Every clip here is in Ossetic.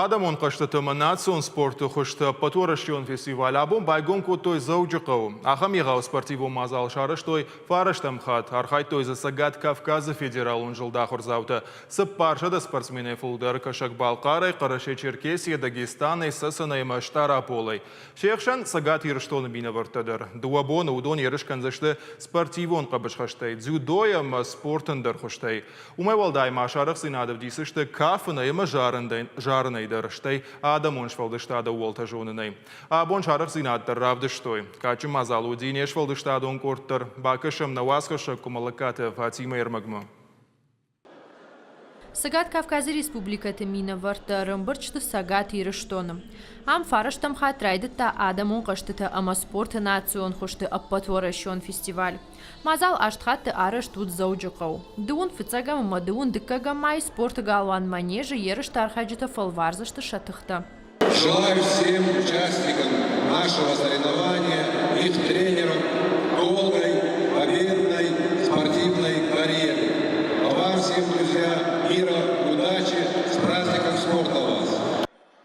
Адӕмон хъӕзтыты ӕмӕ национ спорты хуызты ӕппӕтуӕрӕсеон фестиваль абон байгом кодтой Дзӕуджыхъӕуы. Ахӕм егъау спортивон мадзал сарӕзтой фарӕстӕм хатт. Архайдтой дзы Цӕгат Кавказы федералон зылды ахуырдзаутӕ. 400 спортсменӕй фылдӕр Кӕсӕг-Балхъарӕй, Хъӕрӕсе-Черкесийӕ, Дагестанӕй, Цӕцӕнӕй ӕмӕ Стъараполӕй. Се хсӕн Цӕгат Ирыстоны минӕвӕрттӕ дӕр. Дыууӕ боны уыдон ерыс кӕндзысты спортивон хъӕбысхӕстӕй, дзюдойӕ ӕмӕ спорты ӕндӕр хуызтӕй. Уымӕй уӕлдай ма сӕ арӕхдзинад ӕвдисдзысты кафынӕй ӕмӕ зарынӕй дӕр, стӕй адӕмон сфӕлдыстады ӕууӕлтӕ зонынӕй. Абон сӕ арӕхдзинад дӕр равдыстой. Кадджын мадзал уыди не сфӕлдыстадон къорд дӕр. Бакӕсӕм нӕ уацхӕссӕг Къуымӕллӕгкаты Фатимӕйы ӕрмӕгмӕ. Цӕгат Кавказы республикӕты минӕвӕрттӕ ӕрӕмбырд сты Цӕгат Ирыстоны. Ам фарӕстӕм хатт райдыдта адӕмон хъӕзтытӕ ӕмӕ спорты национ хуызты ӕппӕтуӕрӕсеон фестиваль. Мадзал аст хатты арӕзт уыд Дзӕуджыхъӕуы. Дыууын фыццӕгӕм ӕмӕ дыууын дыккӕгӕм майы спорты галуан Манеж-ы ерысты архайджытӕ фӕлвардзысты сӕ тыхтӕ. Желаю всем участникам нашего соревнования, их тренерам долгой, победной спортивной карьеры. А вам всем, друзья, мира, удачи, с праздником спорта вас!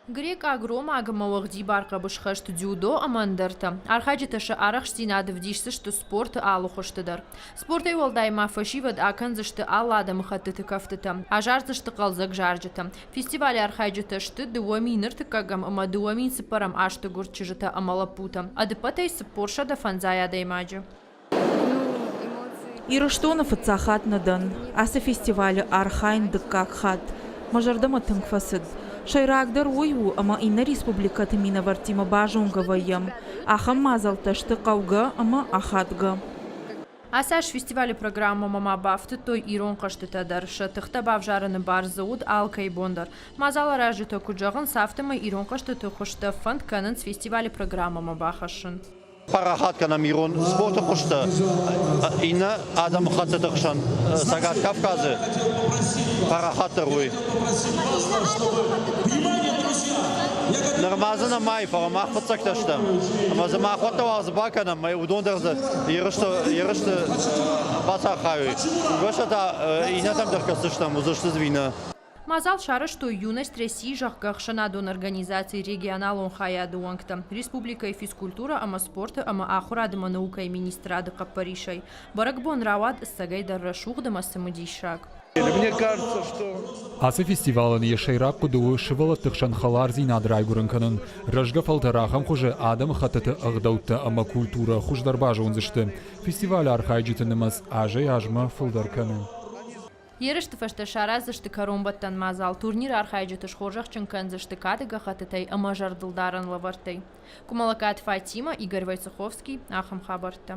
Грекъаг, ромаг ӕмӕ уӕгъдибар хъӕбысхӕст, дзюдо ӕмӕ ӕндӕртӕ. Архайджытӕ сӕ арӕхстдзинад ӕвдисдзысты спорты алы хуызты дӕр. Спортӕй уӕлдай ма фӕсивӕд акӕндзысты алы адӕмыхӕттыты кӕфтытӕ, азардзысты хъӕлдзӕг зарджытӕ. Фестивалы архайджытӕ сты 2001 ӕмӕ 2004 азты гуырд чызджытӕ ӕмӕ лӕппутӕ, ӕдыппӕтӕй 450 адӕймаджы. Ирыстоны фыццаг хатт нӕ дӕн. Ацы фестивалы архайын дыккаг хатт. Мӕ зӕрдӕмӕ тынг фӕцыд. Сӕйрагдӕр уый у, ӕмӕ иннӕ республикӕты минӕвӕрттимӕ базонгӕ вӕййӕм. Ахӕм мадзӕлттӕ сты хъӕугӕ ӕмӕ ахадгӕ. Ацы аз фестивалы программӕмӕ ма бафтыдтой ирон хъӕзтытӕ дӕр. Сӕ тыхтӕ бавзарыны бар дзы уыд алкӕй бон дӕр. Мадзаларазджытӕ куыд зӕгъынц, афтӕмӕй ирон хъӕзтыты хуызтӕ фӕнд кӕнынц фестивалы программӕмӕ бахӕссын. Парахат кӕнӕм ирон спорты хуызтӕ иннӕ адӕмыхӕттыты хсӕн Цӕгат Кавказы парахатдӕр уый. Нырма дзы нӕмайы, фӕлӕ мах фыццӕгтӕ стӕм. Ӕмӕ дзы махуӕттӕ уал дзы бакӕнӕм, уыдон дӕр дзы ерысты, ерысты бацархайой. Уый та иннӕтӕм дӕр кӕсдзыстӕм, уыдзысты дзы нӕ. Мадзал сарӕзтой «Юность России», зӕгъгӕ, ӕхсӕнадон организацийы регионалон хайады уӕнгтӕ, республикӕйы физкультурӕ ӕмӕ спорты ӕмӕ ахуырад ӕмӕ наукӕйы министрады хъӕппӕрисӕй. Бӕрӕгбон рауад ӕцӕгӕйдӕр рӕсугъд ӕмӕ цымыдисаг. Ацы фестивалӕн йӕ сӕйраг хъуыды у сывӕллӕтты хсӕн хӕлардзинад райгуырын кӕнын. Рӕзгӕ фӕлтӕр ахӕм хуызы адӕмыхӕттыты ӕгъдӕуттӕ ӕмӕ культурӕ хуыздӕр базондзысты. Фестивалы архайджыты нымӕц азӕй-азмӕ фылдӕр кӕны. Ерысты фӕстӕ сараздзысты кӕронбӕттӕн мадзал. Турниры архайджыты схорзӕхджын кӕндзысты кады гӕххӕттытӕй ӕмӕ зӕрдылдарӕн лӕвӕрттӕй. Къуымӕллӕгкаты Фатимӕ, Игорь Войцеховский, ахӕм хабӕрттӕ.